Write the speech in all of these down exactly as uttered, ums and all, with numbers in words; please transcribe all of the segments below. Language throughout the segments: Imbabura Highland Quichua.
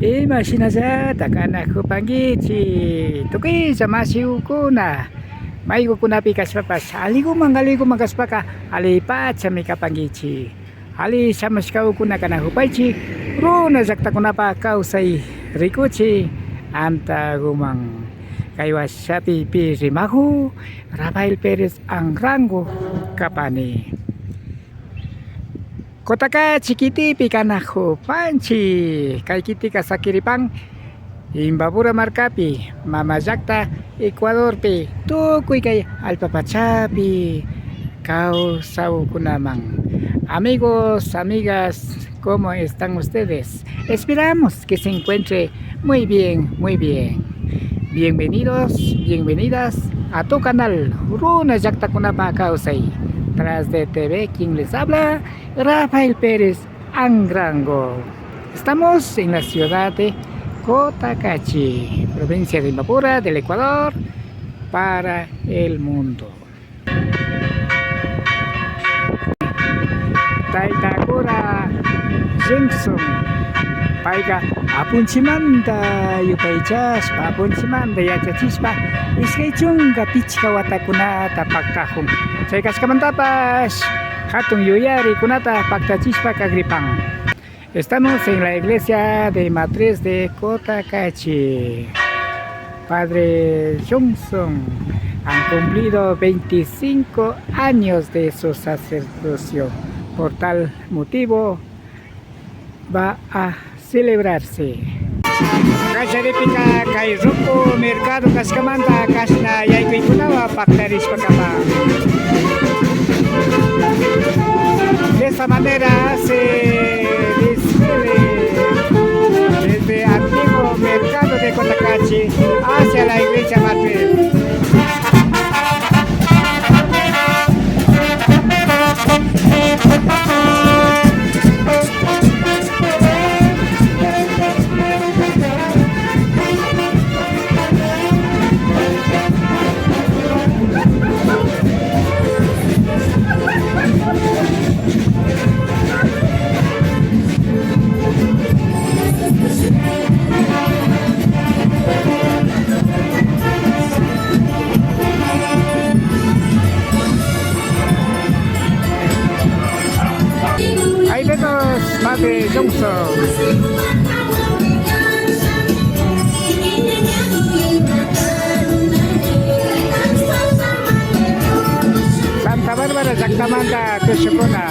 Imashinallata kanakupankichik, tukuylla mashikuna, maykukunapi kashpapash, alliguman, alliguman kashpaka, allipachami kapankichik. Alli shamushkakuna kanakupaychik, runa llaktakunapak kawsay rikuchik antaguman. Kay washapi pi rimakuk Rafael Pérez Anrango kapani. Cotacachi kitipi kanakupanchik, kay kitika sakiripan Imbabura markapi, mama llakta Ecuadorpi, tukuy kay allpa pachapi kawsakunaman. Amigos, amigas, ¿cómo están ustedes? Esperamos que se encuentre muy bien, muy bien. Bienvenidos, bienvenidas a tu canal Runa Llaktakunapak Kawsay. Tras de T V, quien les habla, Rafael Pérez Anrango. Estamos en la ciudad de Cotacachi, provincia de Imbabura, del Ecuador, para el mundo. Taytakura Jameson, payka apunchimanta yupaychashpa, apunchimanta yachachishpa, ishkay chunka pichka watakunata paktakun. Chay kashkamantapash, hatun yuyarikunata paktachishpa kagripan. Estamos en la iglesia de Matriz de Cotacachi. Padre Johnson han cumplido veinticinco años de su sacerdocio. Por tal motivo, va a celebrarse. Kallaripika kay ruku mercado kashkamanta kashna yaykuykunawan paktarishpa kapan. De esta manera se desfile desde antiguo mercado de Cotacachi hacia la iglesia matriz. Hay de dos, Padre Johnson. Santa Bárbara llaktamanta tushukuna.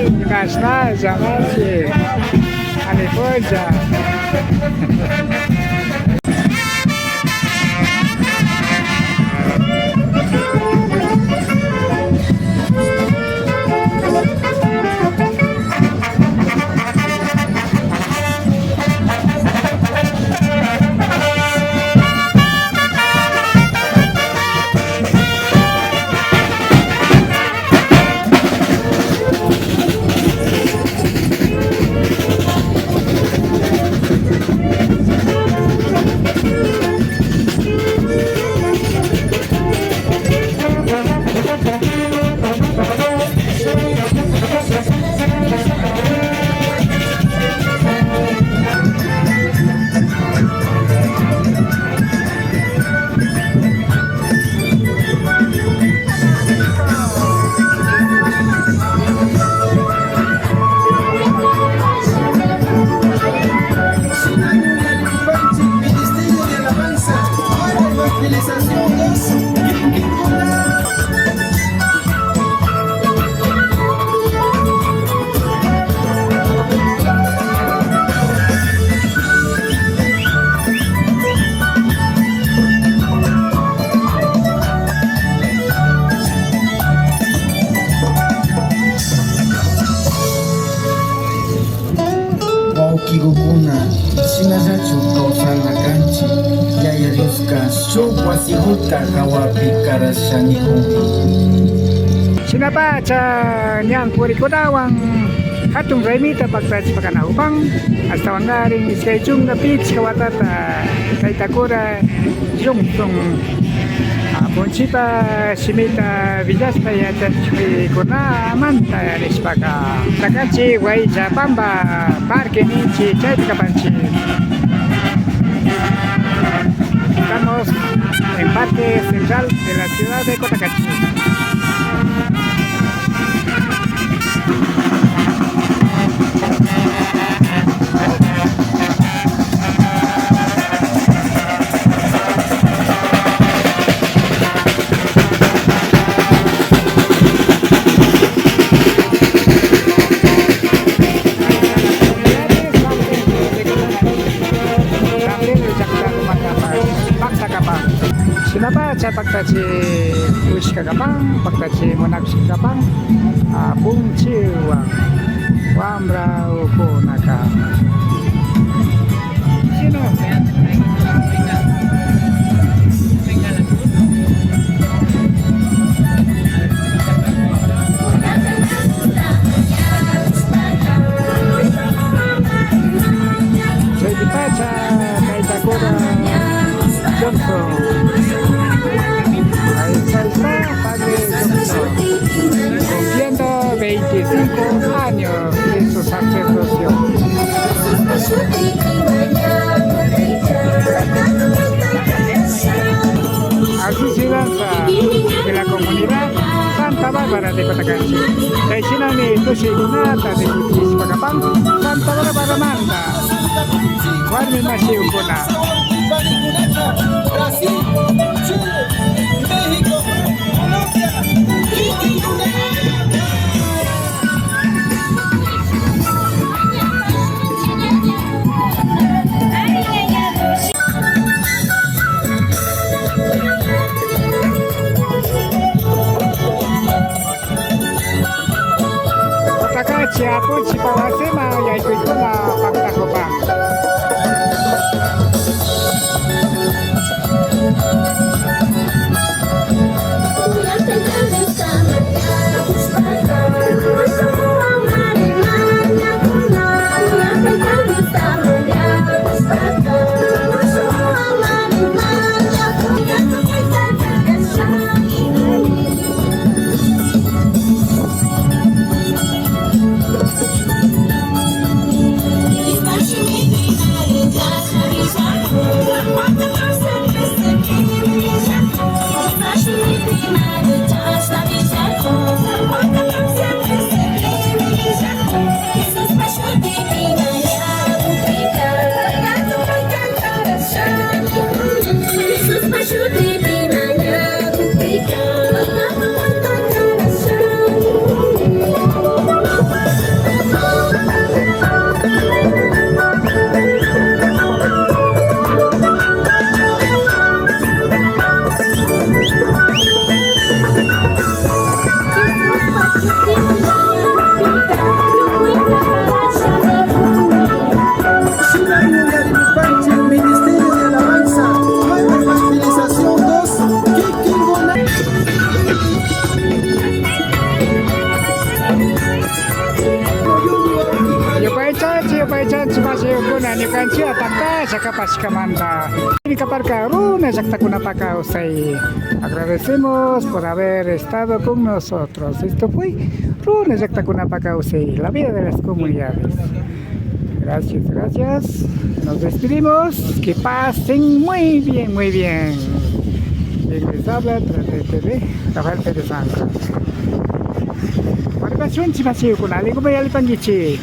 Imashnalla, mashi. Alli puncha. Wawkigukuna, shinallachu kawsana kanchik? Yaya Dioska shuk wasiguta hawapi karasha nikunmi. Shinapacha ñan purikunawan hatun raymita paktachishpa kanakupan, ashtawankarin iskay chunka pichka watata tayta kura Johnson, ah, Apunchikpa shimita willashpa yachachikkunamanta nishpaka, Cotacachi Huayllapamba parque ninchik, chaypi kapanchik. Estamos en parte central de la ciudad de Cotacachi. Shinapacha paktachi wishka kapan, paktachi munakushka kapan, apunchikwan wambrakunaka. Chaypipacha tayta cura Johnson. Ahí está, padre Johnson. Cumpliendo veinticinco años de su sacerdocio. Así se danza de la comunidad Santa Bárbara de Cotacachi. Kay shinami tushuykunata rikuchishpa kapan Santa Bárbaramanta. Warmi mashikuna. Brasil, Chile, México, Colombia, Argentina. Cotacachi apunchikpa wasiman yaykuykuna paktakupan. Ashkamanta. Kaparka runa llaktakunapa kawsay. Agradecemos por haber estado con nosotros. Esto fue Runa Llaktakunapa Kawsay, la vida de las comunidades. Gracias, gracias. Nos despedimos. Que pasen muy bien, muy bien. Quien les habla, tras de T V, Rafael Pérez Santos. Motivación, chimasiukuna, aligupa yalipankichi.